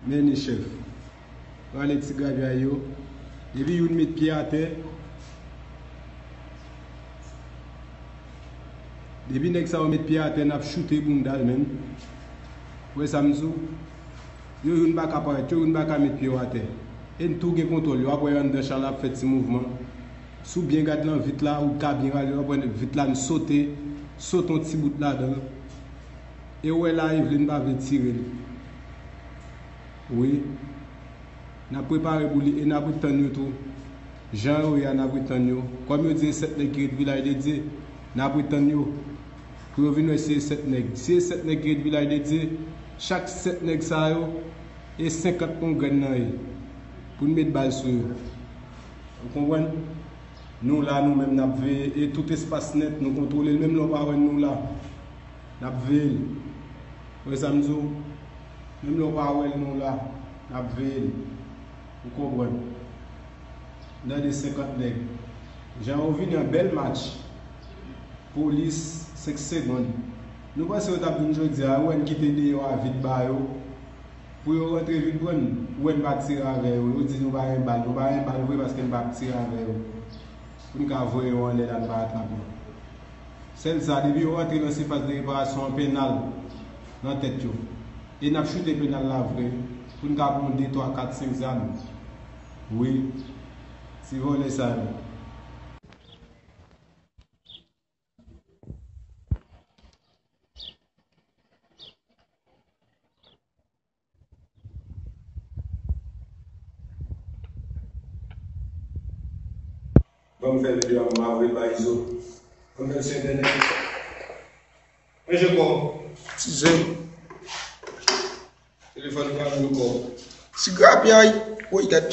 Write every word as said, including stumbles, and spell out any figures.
Men ni chèf. Rale ti grapyay yo. Depi youn met pye atè, depi nèg sa yo met pye atè, n ap choute bounda l menm. Ou wè sa m di w? Yo youn pa ka parèt, yo youn pa ka met pye yo atè. E n tou gen kontwòl yo. W ap wè yo anndan chan la ap fè ti mouvman. Si w byen gad nan vit la, ou ka byen gade, w ap wè vit la n sote, sote yon ti bout ladan l. E w wè la, Eveline pa vle tire l. Wi. N ap prepare pou li e n ap ret tann yo tou. Jan yo ye a, n ap ret tann yo. Kòm yo di e sèt nèg ki ret Vilaj de Dye, n ap ret tann yo. Pou yo vin wè si e sèt nèg. Si e sèt nèg ki ret Vilaj de Dye, chak sèt nèg sa yo, e senkant yon grenn nan ye. Pou n met bal sou yo. Ou konprann? Nou la, nou menm, n ap veye. E tout espas nèt, nou kontwole l. Menm lè w pa wè n, nou la. N ap veye l. Ou wè sa m di w? Menm lè w pa wè l, nou la. N ap veye l. Ou konprann? N ap de senkant nèg. Jan yo vini an bèl match. Polis, senk segonn. Nou panse yo t ap vin jodi a, ou wè n kite deyò a vid ba yo. Pou yo rantre vin pran n, ou wè n pa tire avè yo. Yo di nou pa gen bal. Nou pa gen bal vre paske n pa tire avè yo. Pou n ka voye yo anlè la, n pa atrape yo. Sèl sa, depi yo rantre nan sifas de reparasyon an, penal nan tèt yo. E n ap choute penal la vre, pou n ka pran de, twa, kat, senk zam. Wi, ti vòlè sa yo. Ban m fè videyo a, m ap voye l ba Izo. Ban m fè l sou entènèt. Men je kò. Ti je. Telefòn pa nan kò. Ti grapyay. Woy, gad.